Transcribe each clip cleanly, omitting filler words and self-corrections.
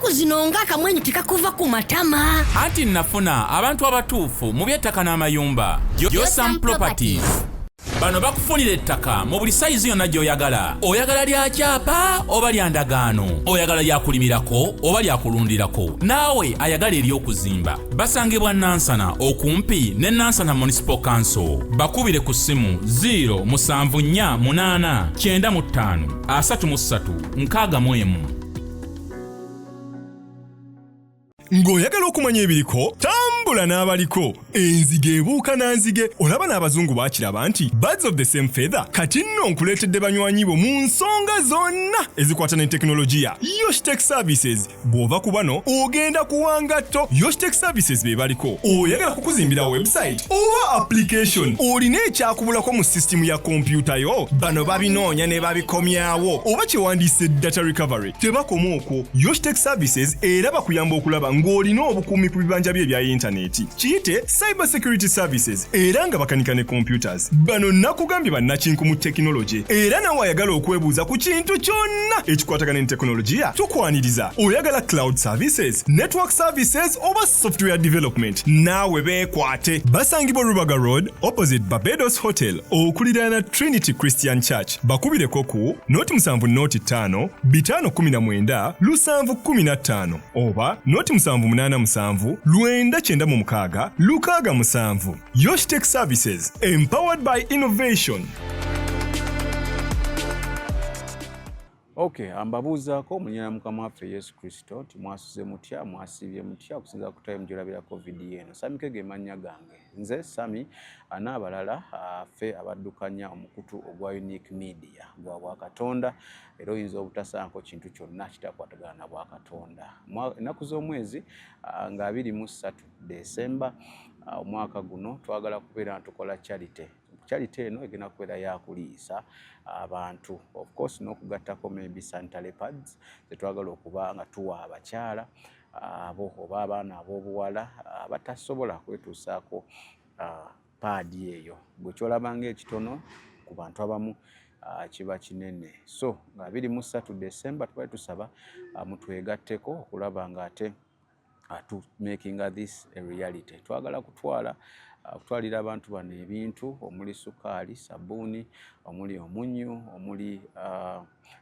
Ennaku zino ng'akamwenyu tekakuva ku matama. Anti nafuna abantu abatuufu mu by'ettaka n'amayumba. Josam Properties. Bano bakufunira ettaka mu buli sayizi yonna gy'oyagala. Oyagala lya kyapa oba lya ndagaano? Oyagala lya kulimirako oba lya kulundirako? Naawe ayagala ery'okuzimba. Basangibwa Nansana okumpi ne Nansana Municipal Council. Bakubire ku ssimu 0 7 4 8 95 33 61. Ng'oyagala okumanya ebiriko, tambula n'abaliko. Enzige ebuuka na nzige. Olaba n'abazungu baakiraba nti birds of the same feather. Kati nno nkuleetedde banywanyi bo mu nsonga zonna ezikwata ne tekinologiya, Yoshtech Services. Bw'ova ku bano ogenda kuwa ngatto. Yoshtech Services be baliko. Oyagala kukuzimbira website oba application? Olina ekyakubulako mu sisitimu ya kompyuta yo? Bano babinoonya ne babikomyawo, oba kyewandiise data recovery. Tebakoma okwo, Yoshtech Services era bakuyamba okulaba ng'olina obukuumi ku bibanja bye ebya yintaneti, kiyite cyber security services, era nga bakanika ne computers. Bano nakugambye bannakinku mu tekinologi. Era nawe ayagala okwebuuza ku kintu kyonna ekikwatagana ne tekinologiya, tukwaniriza. Oyagala cloud services, network services oba software development, naawe beekwate. Basangibwa Rubaga Road, opposite Barbados Hotel, okuliraana Trinity Christian Church. Bakubireko ku 0 7 05 519 715 oba 0787 996 67. Yoshtech Services, empowered by innovation. Okay, ambabuuzaako munyina Mukama waffe Yesu Kristo nti mwasuze mutya, mwasiibye mutya, okusinza ku time gyolabirako vidiyo eno. Sami Kege mannya gange. Nze Sami n'abalala ffe abaddukanya omukutu ogwa Unique Media gwa Bwakatonda, era oyinza obutasaanko kintu kyonna kitakwatagana na Bwakatonda. Ennaku z'omwezi nga 23 Desemba omwaka guno, twagala kubeera nga tukola charity. Charity eno egenda kubeera yakuliisa abantu, of course n'okugattako maybe sanitary pads zetwagala okuba nga tuwa abakyala abo oba abaana ab'obuwala abatasobola kwetuusaako paadi eyo. Gwe kyolabanga ekitono, ku bantu abamu kiba kinene. So nga 23 Desemba tubali tusaba mutwegatteko okulaba nga ate to making this a reality. Twagala kutwala kutwalira abantu bano ebintu omuli sukaali, sabbuuni, omuli omunnyu, omuli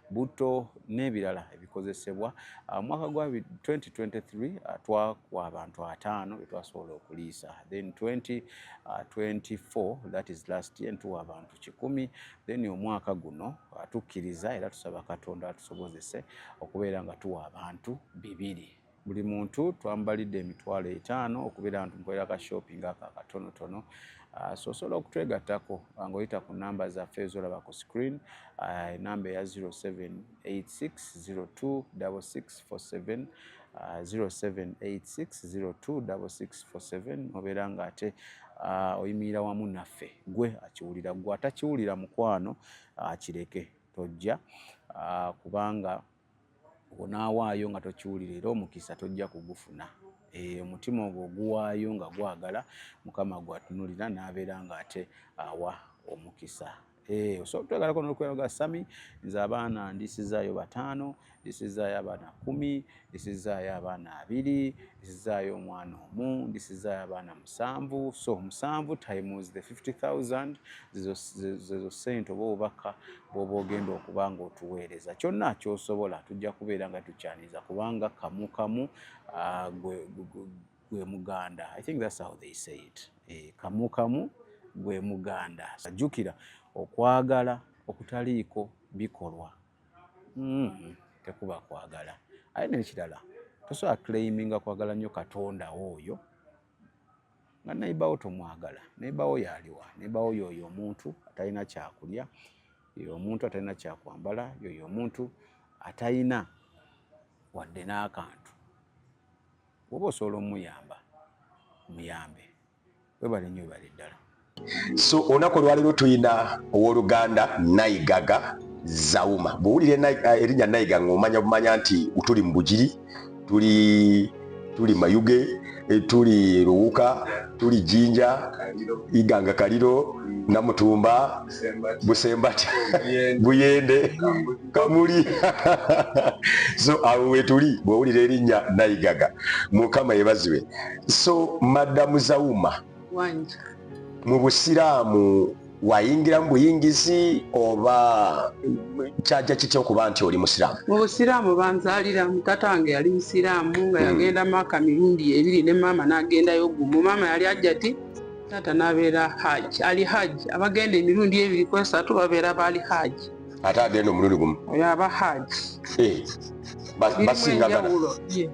buto n'ebirala ebikozesebwa. Omwaka gwa 2023 twakuwa abantu 50 betwasobola okuliisa. Then 2024, that is last year, ntuwa abantu 100. Then omwaka guno tukkiriza era tusaba Katonda atusobozese okubeera nga tuwa abantu 200. Buli muntu twambalidde 50,000 okubeera nga tumukolera ka shopping ako akatonotono. So osobola okutwegattako ng'oyita ku namba zaffe ezolaba ku screen, enamba eya 0786026647, 0786026647, obeera nga ate oyimirira wamu naffe. Gwe akiwulira, gwe atakiwulira, mukwano, kireke tojja, kubanga onaawaayo nga tokiwulira era omukisa tojja kugufuna. Omutima ogwo oguwaayo nga gwagala Mukama gwatunulira n'abeera nga ate awa omukisa. Osobola otwegalako n'okweraga, "Sami, nze abaana ndisizaayo bataano, ndisizaayo abaana 10, ndisizaayo abaana 20, ndisizaayo omwana omu, ndisizaayo abaana musanvu." So musanvu times the 50,000, zezo ssente oba obubaka bw'oba ogenda okuba nga otuweereza. Kyonna ky'osobola tujja kubeera nga tukyaniza, kubanga kamu kamu gwe muganda. I think that's how they say it. Kamu kamu gwe muganda. Jjukira, okwagala okutaliiko bikolwa tekuba kwagala. Aye n'ekirala, tosobola claiminga kwagala nnyo Katonda oyo nga neighbour tomwagala. Neighbour yaliwa? Neighbour yoyo omuntu atalina kyakulya, yoyo omuntu atalina kyakwambala, yoyo omuntu atalina wadde n'akantu. Bw'oba osobola omuyamba, muyambe. Webale nnyo, webale ddala. So olunaku olwaleero tulina owooluganda Naigaga Zauma. Bw'owulira erinnya Naiga ng'omanya bumanya nti tuli mu Bugiri, tuli Mayuge. Tuli Luwuka, tuli Jinja, Iganga, Kaliro, Namutumba, Busembati, Buyende, Kamuli. So awo wetuli bwowulira erinnya Nayigaga. Mukama yebaziwe. So Madamu Zauma, Wangi. Mu busiraamu wayingira mu buyingizi oba kyajja kitya okuba nti oli musiraamu? Mu busiraamu banzaaliramu. Taata wange yali musiraamu nga yagenda Maaka mirundi ebiri ne maama n'agendayo gumu. Maama yali ajjati, taata n'abeera haji, ali haji. Abagenda emirundi ebiri ku esatu babeera baali haji. Ate agenda omulundi gumu? Oyo aba haji. Eh, Birimu basingagana. enjawulo, ye.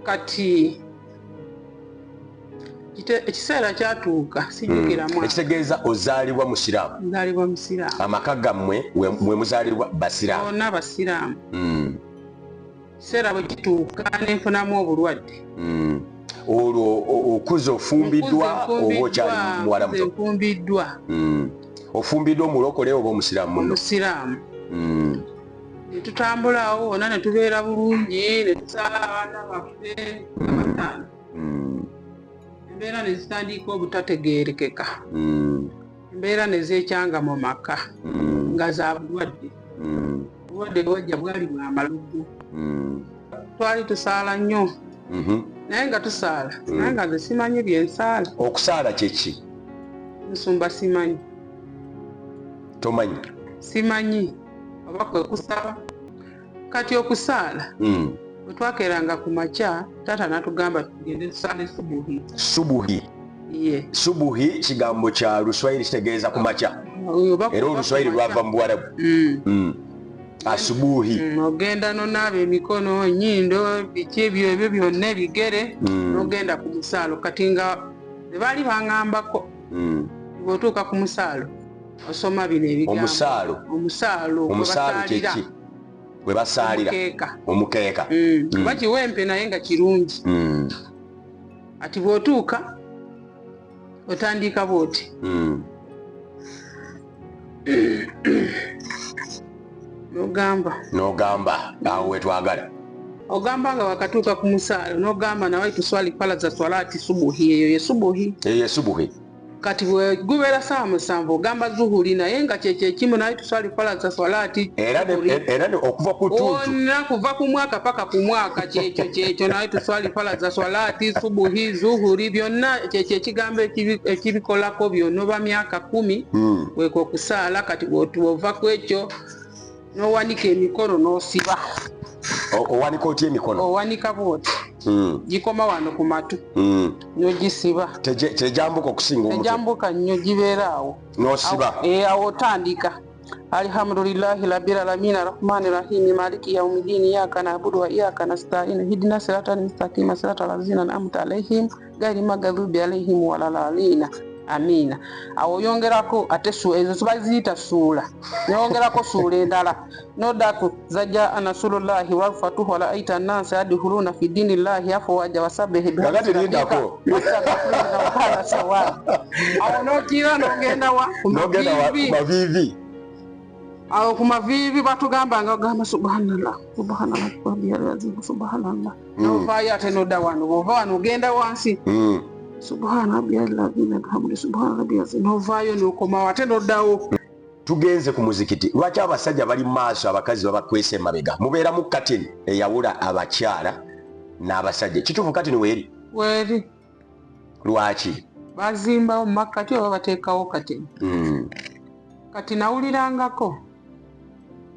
Kati ekiseera kyatuuka, sijjukira mwaka. Ekitegeeza ozaalibwa musiraamu? Nzaalibwa musiraamu. Amaka gammwe mwe muzaalibwa basiraamu? Bonna basiraamu. Ekiseera bwe kituuka nenfunamu obulwadde. Olwo okuze ofumbiddwa oba okyali muwala muto? Nfumbiddwa. Ofumbiddwa omulokole oba omusiraamu muno? Omusiraamu. Ne tutambula awo wonna ne tubeera bulungi, ne tuzaala abaana baffe abataano. Embeera ne zitandika obutategeerekeka. Embeera ne zeekyanga mu maka nga za bulwadde. Obulwadde bwajja bwali bwa malugu. Twali tusaala nnyo, naye nga tusaala, naye nga nze simanyi byensaala. Okusaala kyeki? Nsumba, simanyi. Tomanyi? Simanyi oba kwe kusaba. Kati okusaala, bwe twakeeranga ku makya, taata n'atugamba tugende tusaale subuhi. Subuhi? Ye. Subuhi kigambo kya Luswayiri, kitegeeza ku makya. Oba Era Oluswayiri ku makya. lwava mu Buwarabu. Asubuhi. Ogenda nonaaba emikono, enyindo, biki ebyo ebyo byonna, ebigere, n'ogenda ku musaalo. Kati nga tebaali baŋŋambako, bw'otuuka ku musaalo osoma bino ebigambo. Omusaalo? Omusaalo gwe Omusaalo basaalira. kyeki we basaalira? Omukeeka. Omukeeka. Kuba kiwempe naye nga kirungi. Ati bw'otuuka otandika bw'oti, n'ogamba. N'ogamba awo wetwagala. Ogamba nga wakatuuka ku musaalo n'ogamba nawaitu swali falaza swalati subuhi. Eyo ye subuhi. Eyo esubuhi. Kati bwe gubeera saawa 7 ogamba zuhuri, naye nga kyekyo ekimu, nawaitu swali falaza swalati Era okuva ku ttuntu. Ona kuva ku mwaka paka ku mwaka, kyekyo kyekyo, nawaitu swali falaza swalati subuhi, zuhuri, byonna kyekyo ekigambo ekibikolako byonna. Oba myaka 10, weka okusaala. Kati bw'ova ku ekyo n'owanika emikono n'osiba. Owanika otya emikono? Owanika bwoti, gikoma wano ku matu, n'ogisiba. Tejambuka okusinga omutwe? Tejambuka nnyo, gibeera awo. N'osiba. Awo otandika alhamdulillahi rabbil alamin arrahmani rahimi maliki yaumidini iyaka nabudu wa iyaka nastain ihdina siratan mustaqima sirata lazina an'amta alaihim gairi magadhubi alaihim walalalina amina. Awo oyongerako ate ezo tubaziyita suula, noyongerako suula endala nodaku zaja nasulullahi walfatuhu waraaita nnasa yadkhuluna fi dini llahi afwaja wasabihi. Kakati lindako. Awo nokira nogenda wa? Ku N'ogenda wa? maviivi. Maviivi. Awo ku maviivi batugamba nga ogamba subhanallah, subhanallah, rabbiyal subhanallah, novaayo ate nodda wano. Bwova wano ogenda wansi, subhana rabbiyal azim alhamdu subhana rabbiyal azim, novaayo nokomawo ate noddawo. Tugenze ku muzikiti. Lwaki abasajja bali mu maaso, abakazi babakwesa emabega? Mubeeramu kateni eyawula abakyala n'abasajja, kituufu? Kateni weeri? Weeri. Lwaki? Bazimbawo mu makkati oba bateekawo kateni. Kati nawulirangako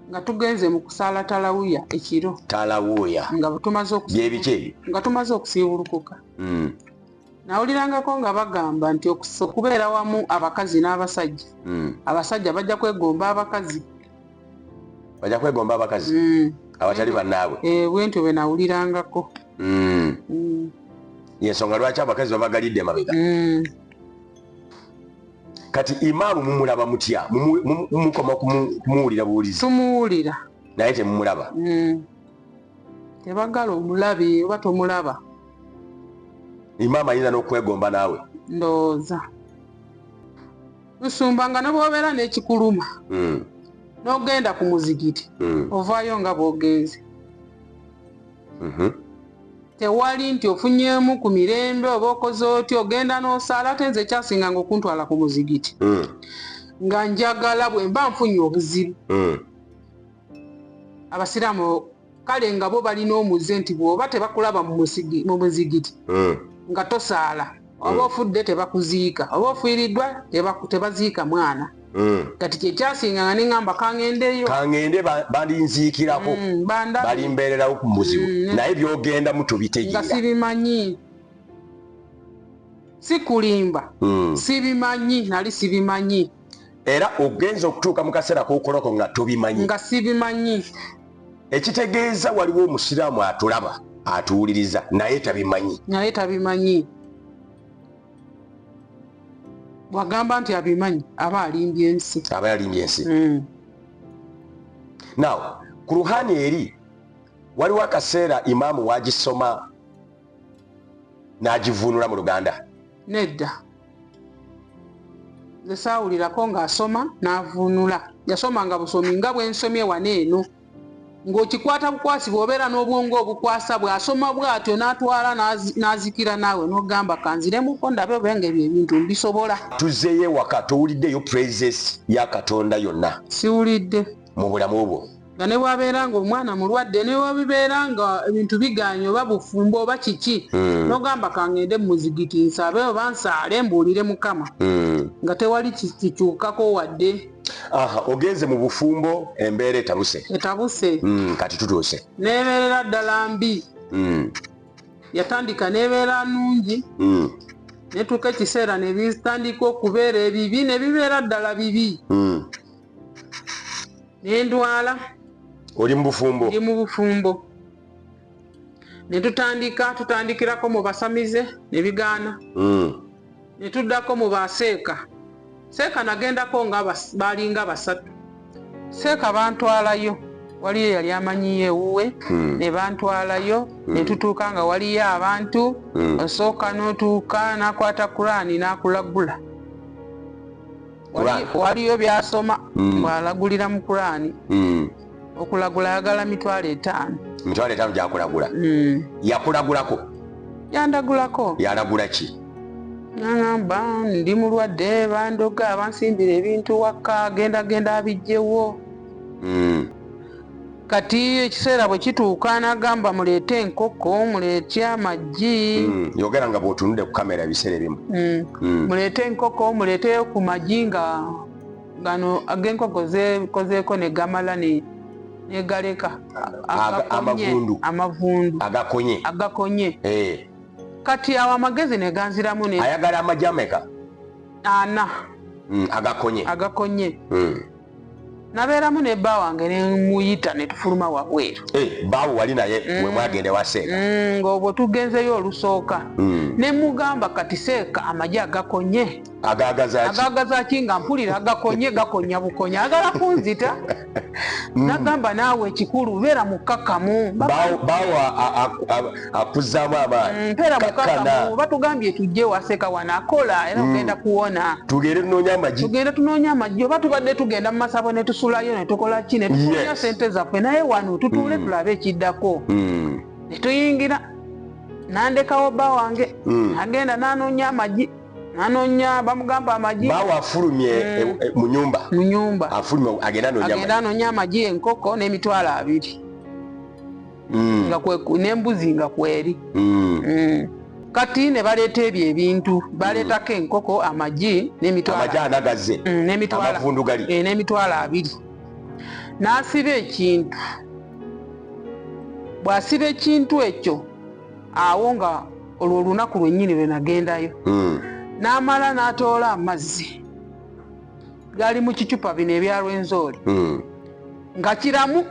nga tugenze mu kusaala talawuya ekiro. Talawuya? Nga tumaze Byebiki ebyo? Nga tumaze okusiibulukuka. Nawulirangako nga bagamba nti okubeera wamu abakazi n'abasajja, abasajja bajja kwegomba abakazi. Bajja kwegomba abakazi abatali bannaabwe? Eh, bwentyo bwe nawulirangako. Yensonga lwaki abakazi babagalidde emabega. Kati imaamu mumulaba mutya? Mukoma kumuwulira buwulizi? Tumuwulira. Naye temumulaba? Tebagala omulabe oba tomulaba. Imaamu ayinza n'okwegomba naawe? Ndowooza nsumba nga ne bw'obeera n'ekikuluma n'ogenda ku muzigiti, ovaayo nga bw'ogenze. Tewali nti ofunyeemu ku mirembe oba okoze otya, ogenda n'osaala. Ate nze ekyasinganga okuntwala ku muzigiti, nga njagala bwe mba nfunye obuzibu, abasiraamu kale nga bo balina omuze nti bw'oba tebakulaba mu muzigiti nga tosaala, oba ofudde tebakuziika, oba ofiiriddwa tebaziika mwana. Kati kyekyasinganga neŋŋamba kangendeyo, kangende bandinziikirako, balimbeererawo ku muzibu, naye byogendamu tobitegeera. Nga sibimanyi, sikulimba, sibimanyi, nali sibimanyi. Era ogenza okutuuka mu kaseera k'okoloko nga tobimanyi. Nga sibimanyi. Ekitegeeza waliwo omusiraamu atulaba, atuwuliriza, naye tabimanyi. Naye tabimanyi. Bwagamba nti abimanyi aba alimbye ensi. Aba yalimbye ensi. Now ku ruhani eri waliwo akaseera imaamu wagisoma n'agivuunula mu Luganda? Nedda, nze saawulirako ng'asoma n'avuunula. Yasomanga busomi nga bwe nsomye wano eno, ng'okikwata bukwasi bw'obeera n'obwongo obukwasa. Bw'asoma bw'atyo n'atwala n'azikira, naawe n'ogamba kanziremuko ndabe oba nga ebyo ebintu mbisobola. Tuzzeeyo ewaka, towuliddeyo praises ya Katonda yonna? Siwulidde. Mu bulamu bwo? Nga ne bwabeera nga omwana mulwadde, ne bwabibeera nga ebintu biganye, oba bufumbo oba kiki, n'ogamba kangende mu muzigiti nsabe oba nsaale mbuulire Mukama, nga tewali kikyukako wadde. Aha, ogenze mu bufumbo, embeera etabuse. Etabuse. Kati tutuuse. Nebeerera ddala mbi. Yatandika nebeera nungi, netuuka ekiseera nebitandika okubeera ebibi, nebibeera ddala bibi. Nendwala. Oli mu bufumbo? Ndi mu bufumbo. Netutandika, tutandikirako mu basamize nebigaana. Netuddako mu baseeka. Seeka nagendako nga balinga basatu. Seeka bantwalayo, waliyo yali amanyiyo ewuwe. Ne bantwalayo, ne tutuuka nga waliyo abantu. Osooka n'otuuka, n'akwata Kurani n'akulagula. Kurani. Waliyo byasoma bw'alagulira mu Kurani. Okulagula ayagala 50,000. 50,000 gyakulagula? Yakulagulako? Yandagulako. Yalagula ki? Nagamba ndi mulwadde, bandoga, bansimbira ebintu waka, genda genda abijjewo. Kati ekiseera bwe kituuka n'agamba muleete enkoko, muleete amagi. Yogera nga bw'otunudde ku kamera ebiseera ebimu. Muleete enkoko, muleeteyo ku magi nga gano ag'enkoko zekozeeko ne gamala ne galeka. Agakonye. Amavundu. Amavundu. Agakonye. Agakonye. Eh. Kati awo amagezi ne ganziramu ne Ayagala amagi ameka? Ana. Agakonye. Agakonye. Nabeeramu ne bba wange, ne muyita ne tufuluma wabweru. Eh, baawo wali naye we mwagenda ewa seeka? Ng'obwo tugenzeyo olusooka. Ne mugamba kati seeka, amagi agakonye Agaagaza ki? Agaagaza ki nga mpulira agakonye gakonya bukonya, agala kunzita. Nagamba naawe ekikulu beera mukkakkamu. Baawo akuzzaamu amaanyi. Mpeera Kakkana. mukkakkamu, batugambye tujje waseka wano akola era ogenda kuwona. Tugende tunoonya amagi. Tugende tunoonya amagi, oba tubadde tugenda mu masabo ne tusulayo ne tukola ki ne tufunira sente zaffe, naye wano tutuule tulabe ekiddako. Ne tuyingira, nandekawo bba wange. Agenda nanoonya amagi, nanoonya, bamugamba amagi. Baawo afulumye mu nyumba? Mu nyumba. Afulumye agenda anoonya Agenda amagi. anoonya amagi, enkoko n'20,000. Nga n'embuzi nga kweri. Kati ne baleeta ebyo ebintu, baleetako enkoko, amagi n'emitwalo. Amagi anagaze. N'emitwalo. Amavundu gali. N'20,000. N'asiba ekintu. Bw'asiba ekintu ekyo awo, nga olwo olunaku lwennyini lwe nagendayo, n'amala n'atoola amazzi gali mu kicupa bino ebya Rwenzori, nga kiramu,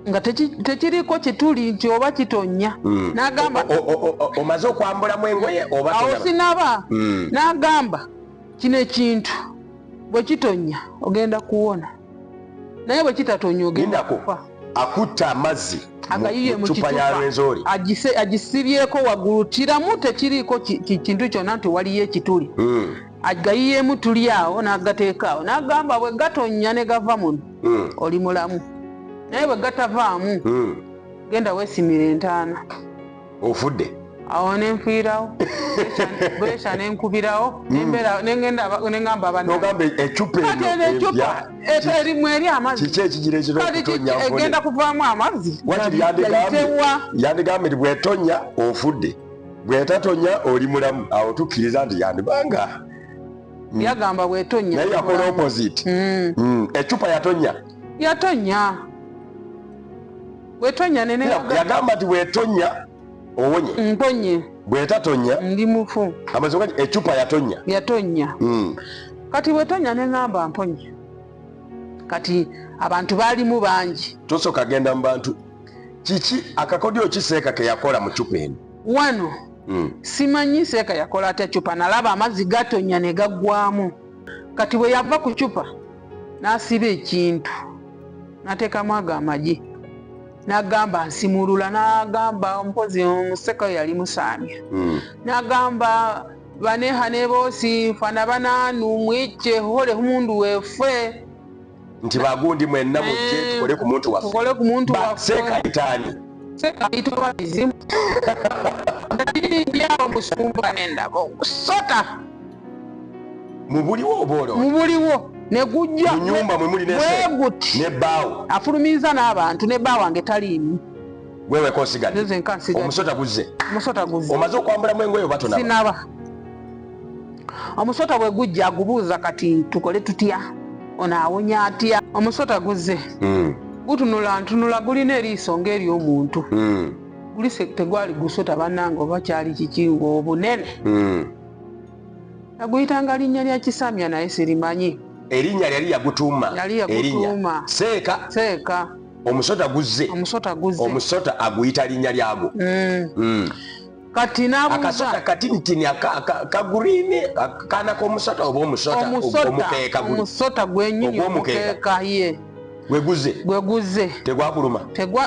nga tekiriko kituli nti oba kitonnya. N'agamba Omaze okwambulamu engoye oba Awo tonaba? sinaba. N'agamba kino ekintu bwe kitonnya ogenda kuwona, naye bwe kitatonya ogenda Lindako. kufa. Akutta amazzi Agayiye mu mu cupa ya kicupa. Rwenzori. Agisibyeeko waggulu, kiramu, tekiriiko kintu kyonna nti waliyo ekituli. Agayiyeemu tuli awo, n'agateeka awo, n'agamba bwe gatonnya ne gava muno, oli mulamu, naye bwe gatavaamu, genda weesimira entaana. Ofudde. Awo ne nfiirawo. Pressure ne nkubirawo, nembeera nengenda nengamba abantu. Nogamba ecupa eno empya. Erimu eri amazzi. Kiki ekigira ekiro okutonya nfune? Egenda kuvaamu amazzi. Wakiri yandigambye nti bw'etonya ofudde. Bw'etatonya oli mulamu. Awo tukkiriza nti yandibanga. Yagamba bw'etonya. Naye yakola opposite. Ecupa yatonya. Yatonya. Bw'etonya nene. Yagamba nti bw'etonya owonye. Mponye. Bw'etatonya ndi mufu. Amazima ecupa yatonya. Yatonya. Kati bw'etonya ne ngamba mponye. Kati abantu baalimu bangi. Tosooka genda mu bantu. Kiki akakodyo ki Seeka ke yakola mu cupa eno? Wano. Simanyi Seeka yakola atya cupa, nalaba amazzi gatonya ne gaggwamu. Kati bwe yava ku cupa n'asiba ekintu n'ateekamu ago amagi. N'agamba nsimulula, n'agamba mpozi omuseka yali musaamya. N'agamba baneha ne boosi nfana banaanu mwicce hole humundu weffe. Nti bagundi mwenna mujje tukole ku muntu waffe. Tukole ku muntu waffe. Seeka ayitaani? Seeka ayitibwa bizimu. Ndyawo musumba nendaba ogusota. Mu buliwo oba olwo? Mu buliwo. Ne gujja mu nnyumba mwe muli ne bbaawo. Afulumiza n'abantu ne bba wange taliimu. Wewe kosigadde. Nze nka nsigadde. Omusota guzze. Omusota guzze. Omaze okwambulamu engoye oba tonaba? Sinaba. Omusota bwe gujja agubuuza kati tukole tutya? Ono awonya atya? Omusota guzze. Gutunula ntunula gulina eriiso ng'ery'omuntu. Guli tegwali gusota bannange oba kyali kiki ng'obunene. Naguyitanga linnya lya Kisamya naye sirimanyi. Erinnya lyali yagutuuma. Yali yagutuuma. Seeka. Seeka. Omusota guzze. Omusota guzze. Omusota aguyita linnya lyagwo. Kati n'abuuza. Akasota katinitini aka green kaana k'omusota oba omusota omukeeka guli. Omusota gwennyini omukeeka ye. Gwe guzze. Gwe guzze. Tegwakuluma.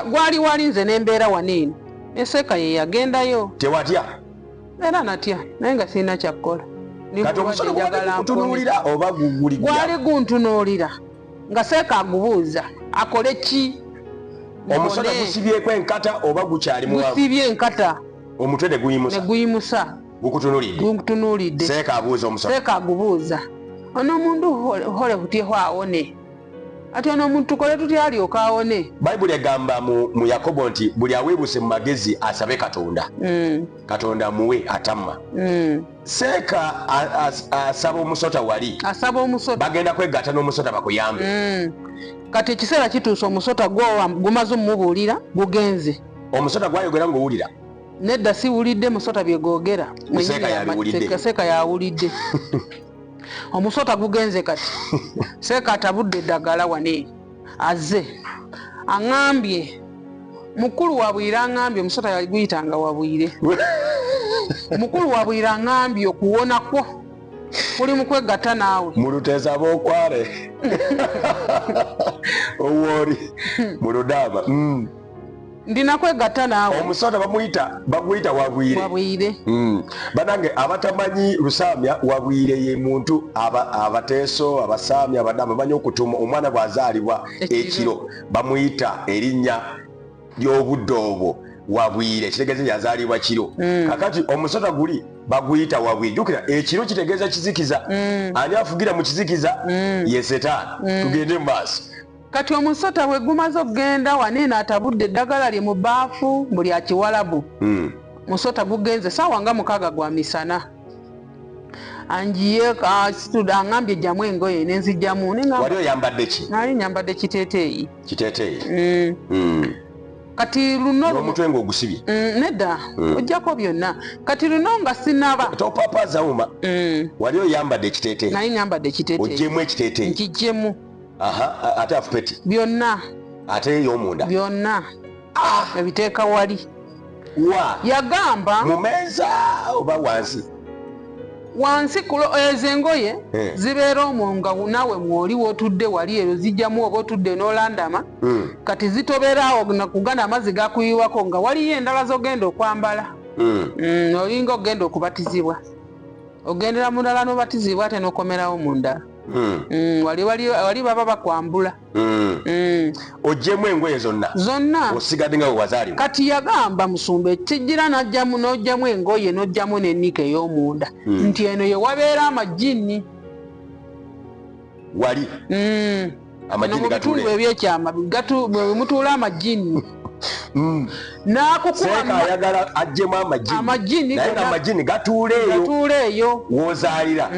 Gwali wali nze n'embeera wano eno. Ne Seeka ye yagendayo. Tewatya? Era natya naye nga sirina kyakukola. Kati omusota gwali gukutunuulira oba guli gwali guntunuulira nga Seeka agubuuza akole ki? Omusota gusibyeko enkata oba gukyali muwanvu? Gusibye enkata. Omutwe ne guyimusa. Ne guyimusa. Gukutunuulidde. Gukutunuulidde. Seeka abuuza omusota. Seeka agubuuza. Ono omuntu hole hutyeho awone. Ati ono omuntu tukole tutya alyoke awone? Bayibuli egamba mu Yakobo nti buli aweebuse mu magezi asabe Katonda. Katonda amuwe atamma. Seeka asaba omusota wali. Asaba omusota. Bagenda kwegatta n'omusota bakuyambe. Kati ekiseera kituuse omusota gumaze omubuulira gugenze. Omusota gwayogera ng'owulira. Nedda siwulidde musota bye googera. Seeka yaliwulidde. Seeka yawulidde. Omusota gugenze kati. Seeka atabudde eddagala wane. Azze. Aŋŋambye. Mukulu Wabwire aŋŋambye omusota yaguyitanga Wabwire. Mukulu Wabwire aŋŋambye okuwona kwo kuli mu kwegatta naawe. Mu luteesa ab'okware. Owooli mu Ludaama. Ndina kwegatta naawe. Omusota baguyita Wabwire. Wabwire. Banange abatamanyi Lusamya, Wabwire ye muntu abateeso, abasamya, abadaama bamanyi okutuuma omwana bw'azaalibwa ekiro bamuyita erinnya ly'obudde obwo Wabwire, kitegeeza yazaalibwa kiro. Kakati omusota guli baguyita Wabwire. Jjukira ekiro kitegeeza kizikiza. Ani afugira mu kizikiza? Ye Setaani. Tugende mu maaso. Kati omusota bwe gumaze okugenda wane atabudde eddagala lye mu bbaafu buli akiwalabu. Musota gugenze ssaawa nga 6 gwa misana. Anjiye aŋŋambye jjamu engoye ne nzijjamu. Wali oyambadde ki? Nali nyambadde kiteeteeyi. Kiteeteeyi. Kati luno omutwe ng'ogusibye. Nedda ojjako byonna. Kati luno nga sinaba. Topapa zauma. Wali oyambadde ekiteeteeyi? Nali nyambadde ekiteeteeyi. Oggyemu ekiteeteeyi? Nkiggyemu. Aha, ate afupeti? Byonna. Ate ey'omunda? Byonna. Ebiteeka wali. Wa? Yagamba. Mu mmeeza oba wansi? Wansi ezo engoye zibeera omwo nga naawe mwoli w'otudde wali ero zijjamu oba otudde n'olandama. Kati zitobeera awo kuganda amazzi gakuyiwako nga waliyo endala z'ogenda okwambala. Olinga ogenda okubatizibwa. Ogendera mu ndala n'obatizibwa ate n'okomerawo mu ndala. Wali baba bakwambula. Oggyemu engoye zonna. Zonna. Osigadde nga wewazaalibwa. Kati yagamba musumba kijjira n'ajjamu n'ojjamu engoye n'ojjamu n'ennika ey'omunda. Nti eno ye wabeera amajjini. Wali. Amajjini gatuula. Mu bitundu ebyekyama mutuula amajjini. N'akukuba Seeka ayagala aggyemu amajjini. Amajjini naye nga amajjini gatuula eyo. Gatuula eyo. W'ozaalira.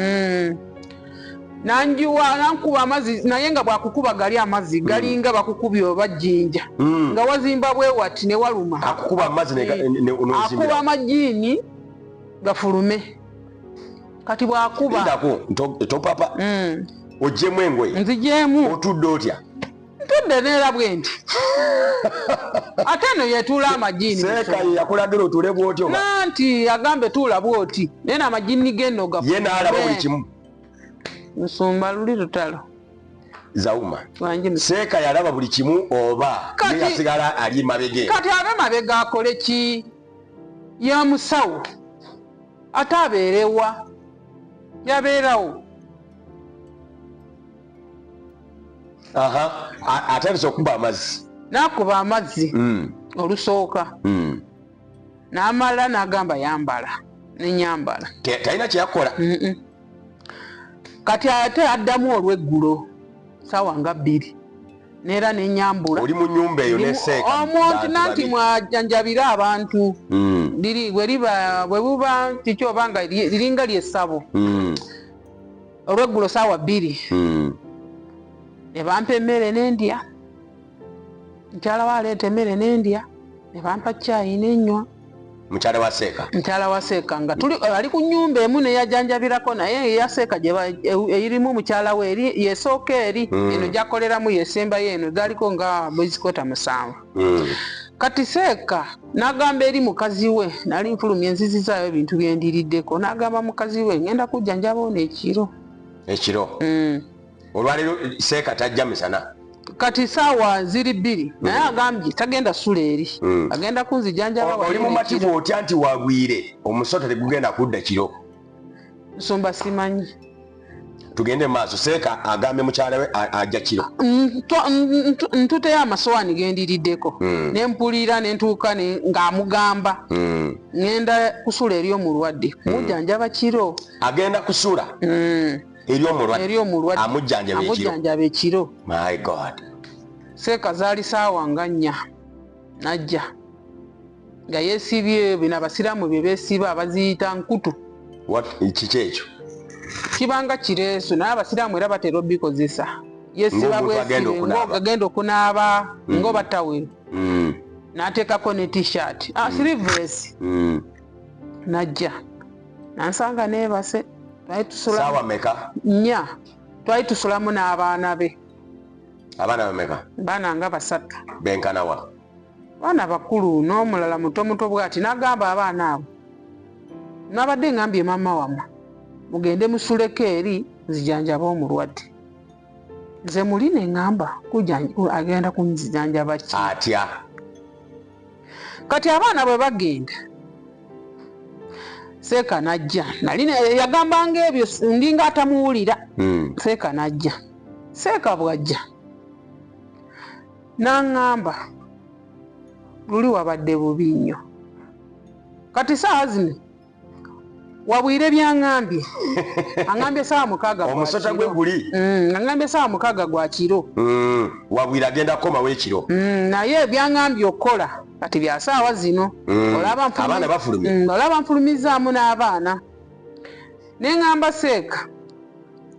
Nanjiwa nankuba amazzi naye nga bwakukuba gali amazzi galinga bakukubye oba jjinja. Nga wazimba bwe wati ne waluma. Akukuba amazzi n'ozimbira. Akuba amajjini gafulume. Kati bwakuba. Lindako topapa. Oggyemu engoye. Nzigyemu. Otudde otya? Ntudde neera bwe nti. Ate eno yetuula amajjini. Seeka ye yakulagira otuule bw'otyo. Nanti agambe tuula bw'oti. Naye n'amajjini g'eno gafulume. Ye n'alaba buli kimu. Nsumba luli lutalo. Zauma. Seeka yalaba buli kimu oba ye yasigala ali mabega. Kati abe mabega akole ki? Ya musawo. Ate abeerewa. Yabeerawo. Aha, atandise okukuba amazzi. N'akuba amazzi. Olusooka. N'amala n'agamba yambala. Ne nyambala. Talina kye yakola. Kati ate addamu olw'eggulo ssaawa nga 2 neera ne nyambula. Oli mu nnyumba eyo ne Seeka. Omuntu nanti mwajanjabira abantu. Liri bwe liba bwe buba kiki oba nga liringa ly'essabo. Olw'eggulo ssaawa 2. Ne bampa emmere n'endya. Mukyala we aleeta emmere n'endya. Ne bampa caayi n'ennywa. Mukyala wa Seeka. Mukyala wa Seeka nga tuli ali ku nnyumba emu ne yajanjabirako naye eya Seeka gye erimu mukyala we eri yesooka eri eno gy'akoleramu yesembayo eno gaaliko nga bwezikota 7. Kati Seeka n'agamba eri mukazi we nali nfulumya enzizizaayo ebintu bye ndiriddeko n'agamba mukazi we ngenda kujjanjaba ono ekiro. Ekiro? Olwaleero Seeka tajja misana. Kati ssaawa ziri 2 naye agambye tagenda sula eri. Agenda kunzijanjaba. Oli mumativu otya nti wagwire omusota tegugenda kudda kiro? Nsumba simanyi. Tugende mu maaso. Seeka agambye mukyala we ajja kiro. Ntuteyo amasowaani ge ndiriddeko. Ne mpulira ne ntuuka ng'amugamba. Ngenda kusula eri omulwadde. Mujjanjaba kiro. Agenda kusula? Eri omulwadde. Eri omulwadde. Amujjanjaba ekiro. Amujjanjaba ekiro. My God. Seeka zaali ssaawa nga 4 n'ajja. Nga yeesibye bino abasiraamu bye beesiba abaziyita nkutu. What kiki ekyo? Kibanga kireesu naye abasiraamu era batera obikozesa. Yeesiba bwesibe ng'agenda okunaaba ng'oba tawero. N'ateekako ne t-shirt. Sleeveless. N'ajja. Nansanga neebase. Ssaawa mmeka? 4. Twali tusulamu n'abaana be. Abaana bameka? Baana nga 3. Benkana wa? Baana bakulu n'omulala muto muto bw'ati n'agamba abaana abo. Nabadde ngambye maama wammwe mugende musuleko eri nzijanjaba omulwadde. Nze muli ne ŋŋamba agenda kunzijanjaba ki? Atya? Kati abaana bwe bagenda Seeka n'ajja. Nali yagambanga ebyo ndinga atamuwulira. Seeka n'ajja. Seeka bw'ajja n'aŋŋamba luli wabadde bubi nnyo. Kati ssaawa zino wabwire by'aŋŋambye. Aŋŋambye ssaawa 6 gwa kiro. Omusota gwe guli. Aŋŋambye ssaawa 6 gwa kiro. Wabwire agenda kukomawo ekiro. Naye by'aŋŋambye okukola kati bya ssaawa zino. Abaana bafulumye. Olaba nfulumizzaamu n'abaana. Ne ŋŋamba Seeka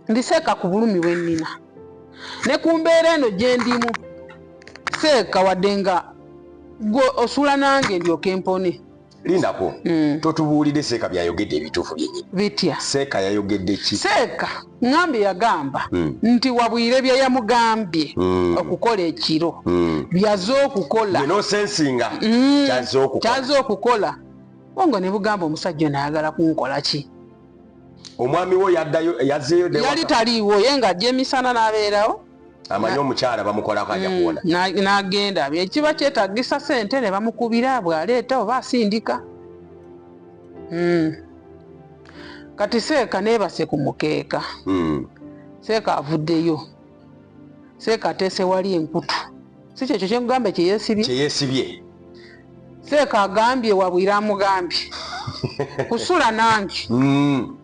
ndi Seeka ku bulumi bwe nnina. Ne ku mbeera eno gye ndimu Seeka wadde nga gwe osula nange ndyoke mpone. Lindako. Totubuulidde Seeka by'ayogedde ebituufu byennyini. Bitya? Seeka yayogedde ki? Seeka ŋŋambye yagamba nti wabwire bye yamugambye okukola ekiro. By'azze okukola. Gwe n'osensinga ky'azze okukola. Ky'azze okukola. Bongo ne bugamba omusajja ono ayagala kunkola ki? Omwami wo yaddayo yazzeeyo dda Yali taliiwo ye ng'ajja emisana n'abeerawo. Amanyi omukyala bamukolako ajja kuwona. N'agenda. Ekiba kyetaagisa ssente ne bamukubira bw'aleeta oba asindika. Kati Seeka neebase ku mukeeka. Seeka avuddeyo, seeka ateese wali enkutu, si kyekyo kyenkugamba kyeyesibye? Kyeyesibye. Seeka agambye Wabwire, amugambye kusula nange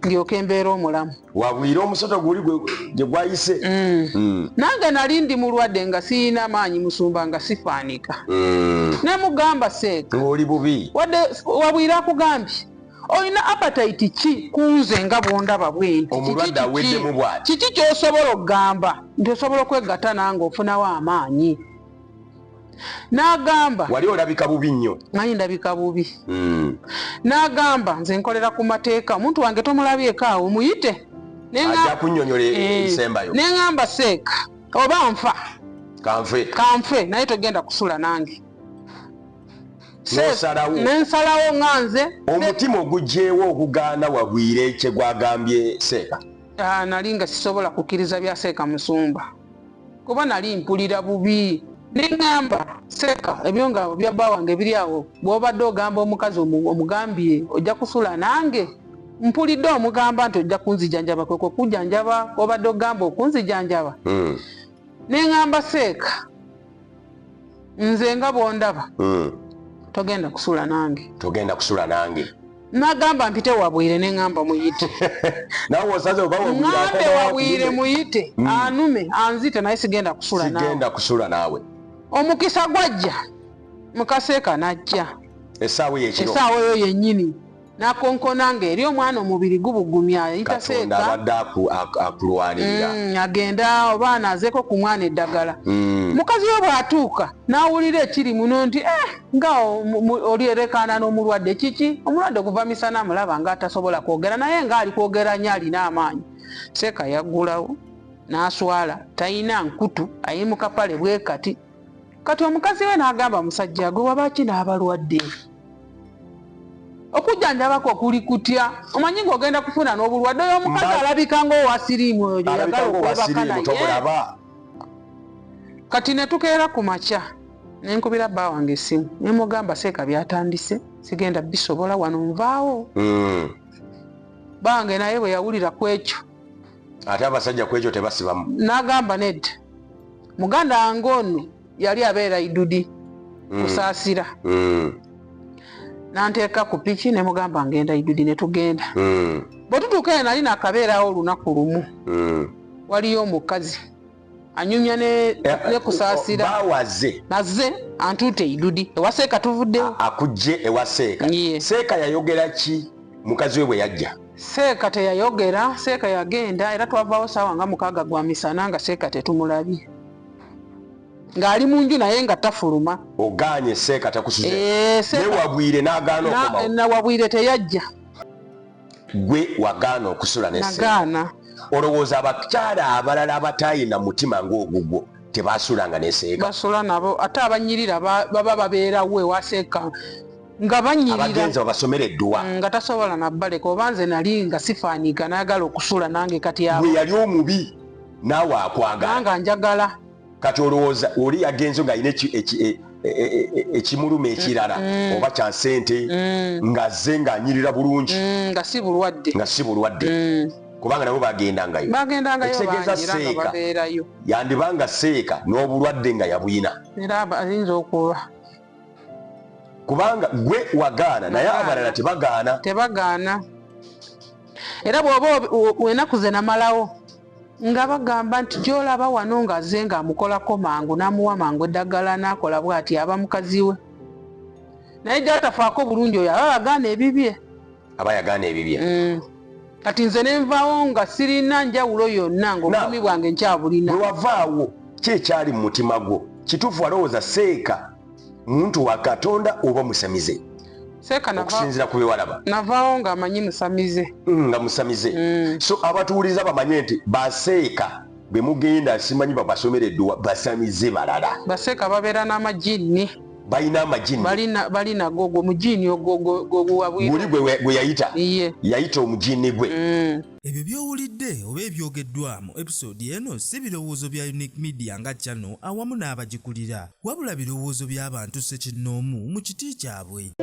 ndyoke embeera omulamu. Wabwire omusoto guli gye gwayise. Nange nali ndi mulwadde nga siyina maanyi, musumba, nga sifaanika. Nemugamba, seeka, Ng'oli bubi. Wadde Wabwire akugambye, olina appetite ki kunze nga bwondaba bwenti? Omulwadde aweddemu bw'ati. Kiki kyosobola okugamba nti osobola okwegatta nange ofunawo amaanyi? N'agamba, Wali olabika bubi nnyo. Manyi ndabika bubi. N'agamba, nze nkolera ku mateeka, omuntu wange tomulabyeko awo, muyite. Ajja kunnyonnyola ebisembayo. Neŋŋamba, seeka, oba nfa, Kanfe. Kanfe, naye togenda kusula nange. N'osalawo. Nensalawo nga nze. Omutima ogugyewo ogugaana Wabwire kye gwagambye seeka? Ah, nali nga sisobola kukkiriza bya seeka, musumba, kuba nali mpulira bubi. Neŋŋamba, seeka, ebyo nga bya bba wange biri awo, bw'obadde ogamba omukazi omugambye ojja kusula nange, mpulidde omugamba nti ojja kunzijanjaba, kwekwe kujjanjaba obadde ogamba okunzijanjaba? Neŋŋamba, seeka, nze nga bw'ondaba, togenda kusula nange. Togenda kusula nange. Nagamba mpite Wabwire, neŋŋamba muyite. Nawe osaze oba Wabwire. Ŋŋambe Akomawo. Wabwire muyite, anume anzite, naye sigenda kusula naawe. Sigenda kusula naawe. Omukisa gwajja, mukaseeka najja. Essaawa eyo ekiro? Essaawa eyo yennyini, nakonkona nga eri omwana omubiri gubugumya, ayita Katonda seeka. Abadde akulwanirira. Agenda oba anaazeeko ku mwana eddagala. Mukazi we bw'atuuka n'awulira ekiri muno nti eh, nga oli erekaana n'omulwadde kiki? Omulwadde okuva misana amulaba nga atasobola kwogera, naye ng'ali kwogera nnyo, alina amaanyi. Seeka yaggulawo n'aswala, talina nkutu, ayimuka pale bwe kati. Kati omukazi we n'agamba, musajja gwe, wabaki n'abalwadde? Okujjanjabako kuli kutya? Omanyi ng'ogenda kufuna n'obulwadde. Oyo omukazi alabika ng'owa siriimu, oyo Alabika gyeyagala ng'owa okwebaka siriimu, naye. Tomulaba. Kati ne tukeera ku makya, ne nkubira bba wange essimu, ne mugamba, seeka byatandise, sigenda bisobola wano, nvaawo. Bange naye bwe yawulira ku ekyo, Ate abasajja ku ekyo tebasibamu. N'agamba, nedda, muganda wange ono yali abeera Idudi, Kusaasira. Nanteeka ku piki, ne mugamba ngenda Idudi, ne tugenda. Bwe tutuuka eyo, nali nakabeerawo olunaku lumu, waliyo omukazi anyumya ne Kusaasira. Bawaze. Nazze antuute Idudi ewa seeka, tuvuddewo. Akujje ewa seeka. Ye. Seeka yayogera ki mukazi we bwe yajja? Seeka teyayogera, seeka yagenda, era twavaawo saawa nga 6 gwa misana nga seeka tetumulabye, ng'ali mu nju naye nga tafuluma. Ogaanye, seeka takusuze. Eh, Ne Wabwire n'agaana okomawo. Na Wabwire teyajja. Gwe wagaana okusula ne seeka. Nagaana. Olowooza abakyala abalala abatayina mutima ng'ogugwo tebasulanga ne seeka? Basula nabo, ate abanyirira baba babeerawo ewa seeka nga banyirira. Abagenzi babasomera edduwa. Nga tasobola nabbaleka, oba nze nali nga sifaaniika nayagala okusula nange, kati abo Gwe yali omubi, naawe akwagala. Nange njagala. Kati olowooza oli yagenze ng'alina ekimuluma ekirala, oba kya ssente, ng'azze ng'anyirira bulungi? Nga si bulwadde. Nga si bulwadde, kubanga nabo bagendangayo. Bagendangayo. Ekitegeeza bangi era nga seeka babeerayo. Yandibanga seeka n'obulwadde nga yabuyina. Era ayinza okuba. Kubanga gwe wagaana, naye Nagaana. abalala tebagaana. Tebagaana, era bw'oba enaku ze namalawo nga bagamba nti gyolaba wano ng'azze ng'amukolako mangu, n'amuwa mangu eddagala, n'akola bw'ati, aba mukazi we, naye gyatafaako bulungi, oyo aba bagaana ebibye. Aba yagaana ebibye. Kati nze nenvaawo nga sirina njawulo yonna, ng'obulumi bwange nkyabulina. Bwe wavaawo, ki ekyali mu mutima gwo? Kituufu walowooza seeka muntu wa Katonda oba musamize? Seeka Okusinziira ku bewalaba. Navaawo ng'amanyi musamize. Nga musamize. So abatuwuliriza bamanye nti baseeka bwe mugenda simanyi babasomera edduwa, basamize balala. Baseeka babeera n'amajinni. Balina amajinni. Bali nago, ogwo mujiini ogwo gwe Guli gwe yayita. Iye. Yayita omujinni gwe. Ebyo by'owulidde oba ebyogeddwa mu episode eno si birowoozo bya Unique Media nga channel awamu n'abagikulira, wabula birowoozo by'abantu ssekinnoomu mu kiti kyabwe.